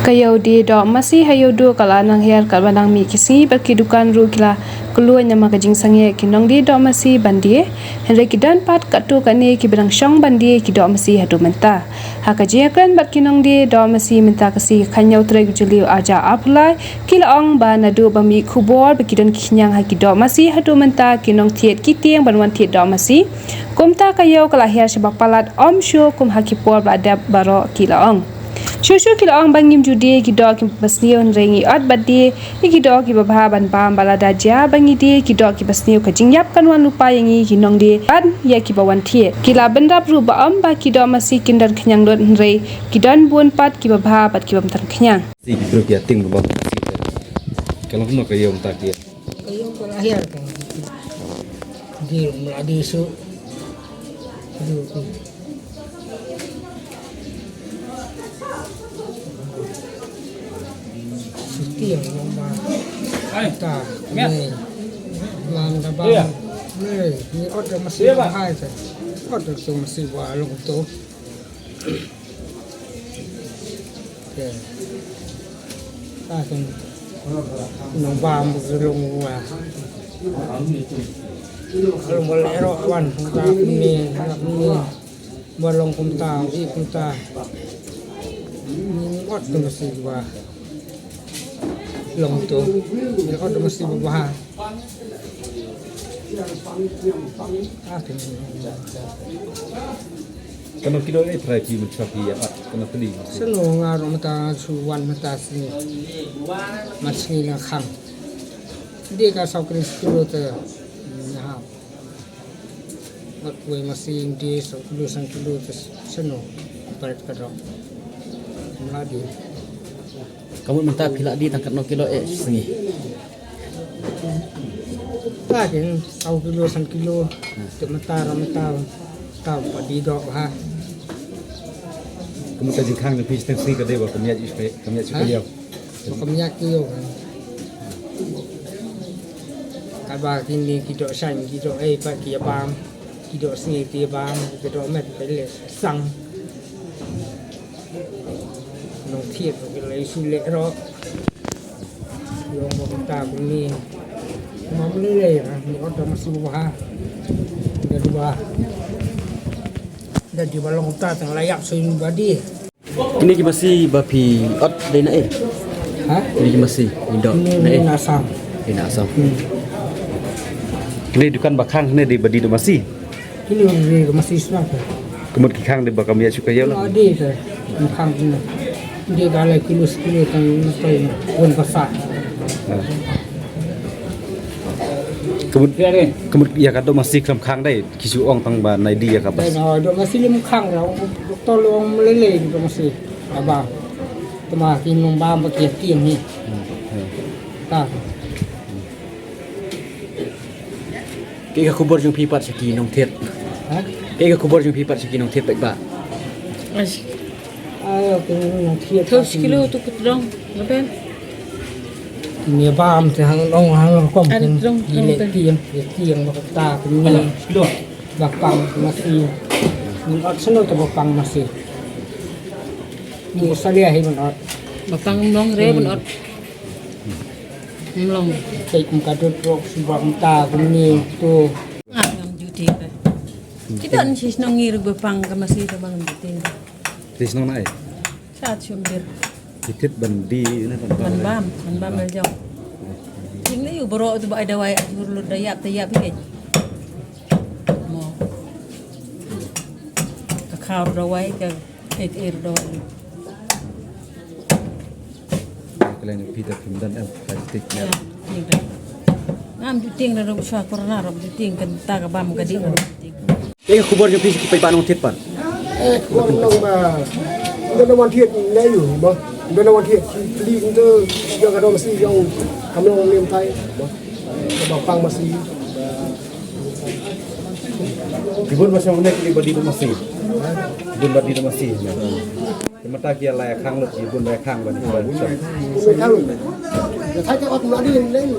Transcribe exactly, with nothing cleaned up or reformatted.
Ka ïew die doh masi ha ïew duh ka la nang hiar katba nang mih ki sngi bad ki dukan ruh ki la kylluid namar ka jingsangeh ki nongdie doh masi ban die. Hynrei ki don pat katto katne kiba dang shong ban die ki doh masi haduh mynta. Ha ka jingïakren bad ki nongdie doh masi mynta ka sngi ka khathynñiew tarik u Jylliew arhajar arphew lai, ki la ong ba naduh ba mih khubor ba ki don ki khñiang ha ki doh masi haduh mynta ki nongthied ki tieng ban wan thied doh masi. Kumta ka ïew ka la hiar shibun palat, ym shuh kum ha ki por ba la dep baroh, ki la ong. Shuh shuh ki la ong ba ngim ju die ki doh kiba sniew, hynrei ngi ot ban die ïa ki doh kiba bha ban bam, ba lada jia ba ngi die ki doh kiba sniew ka jingïap kan wan lypa ïa ngi ki nongdie bad ïa kiba wan thied. Ki la bynrap ruh ba ym ba ki doh masi kin don khñiang lut, hynrei ki don bun pat kiba bha bad kiba ym don khñiang. Si ki briew ki ïa tieng ba bam masi. Ka long kumno ka ïew mynta ki ïa? Ka ïew ka la hiar ka. Di mla di su. Aduh, tu. Siti yang lomba. Ai. Ta. Ni. Lan da ba. Iya. Ni, ni order masih. Iya, Pak. Mahal tu. Order tu masih buat long tu. Okey. Ka seng nong bam bu long wa. Long wa lero wan, ka ni, ka ni. Ba long kumta, i kumta. Ni ot tu mesti ba. Long tu. Ni ot tu mesti ba. Ah, tu. Kano kilo eh try pi menchwa pi ya pat kano tadi. Seno nga ro mata suwan mata sini. Mat sini na khang. Dia ka saw kilo te. Nah. Mat wei masih dia saw kilo sang kilo te seno. Paret ka dok. Mladi. Kamu menta pila di tangkat no kilo eh sengi. Ta kin saw kilo sang kilo. Te mata ra mata. Ta pa di dok ha. Kamu ta jingkhang ni pis teng sengi ka dei ba kam ya ji ka kam ya ji ka yau. Ba kam ya ki yau. Ka ba kin ni ki dok san ki dok eh pa ki ya bam. Ki dok sengi ki ya bam ki dok met pa le sang. Nong thied ko ki lai su le ro. Yong ba ta ku ni. Ma mle le ha ni ot da masi ba ha. Da dua. Da di ba long ta tang la yak su ni ba di. Kini ki masi ba phi ot dei na eh. Ha? Kini ki masi ni dok na eh. Ni na sam. Ni na sam. Hmm. Kini dukan ba khang ni dei ba di dok masi. Kilo ni ka masi sna ka. Kamut ki khang de ba kam ya shu ka yau la. Adi ka. Khang ni. Dia ka lai kilo sekilo tang tai wan pasar. Kamut, kamut ya ka dok masi kam khang dai ki shu ong tang ba nai di ya ka bas. Dok masi lim khang ra. Doktor long melele dok masi. Abang. Tema ki nong bam ba ki tiang ni. Ta. Kaei ka khubor jong phi pat sha ki nongthied? Ha? Kaei ka khubor jong phi pat sha ki nongthied peit ba? Ayo, ki nongthied. Thos kilo tu kut dong, ngapen? Ni bam te hang dong hang kom. Ada dong, ile dong, tiang, ile tiang ba ta ni. Ba pang masi. Mun ot seno tu ba pang masi. Ni salia hi mun ot. Ba pang mong re mun ot. Mlong. Kai kum ka dot rok suba mta kum ni tu. Ngam juti ka. Kita ni sis nong ngir ba pang ka masi ta bang juti. Sis nong nai. Sat sum bir. Kitit ban di na ban bam. Ban bam, ban bam lal jong. Jing ni u bro tu ba ai dawai ajur lut da yap ta yap ke. Mo. Ka khaw dawai ka. Ek er do. Kalian yang pita pim dan em plastik ya. Ngam juting da rum swa corona rum juting kan ta ka bam ka di rum juting. Eh, khubor jong phi ki peit ba nongthied pat. Eh, khubor nong ba. Don wan thied ne yu ba. Don wan thied. Li ntu yang ka dong si yang kam long lem tai. Ba pang masi. Kibun masi ne ki ba di masi. Kibun ba di masi. Ki mata ki la khang lut, ki bun la khang ban. Khang. Ya thai ka ot ma di lei.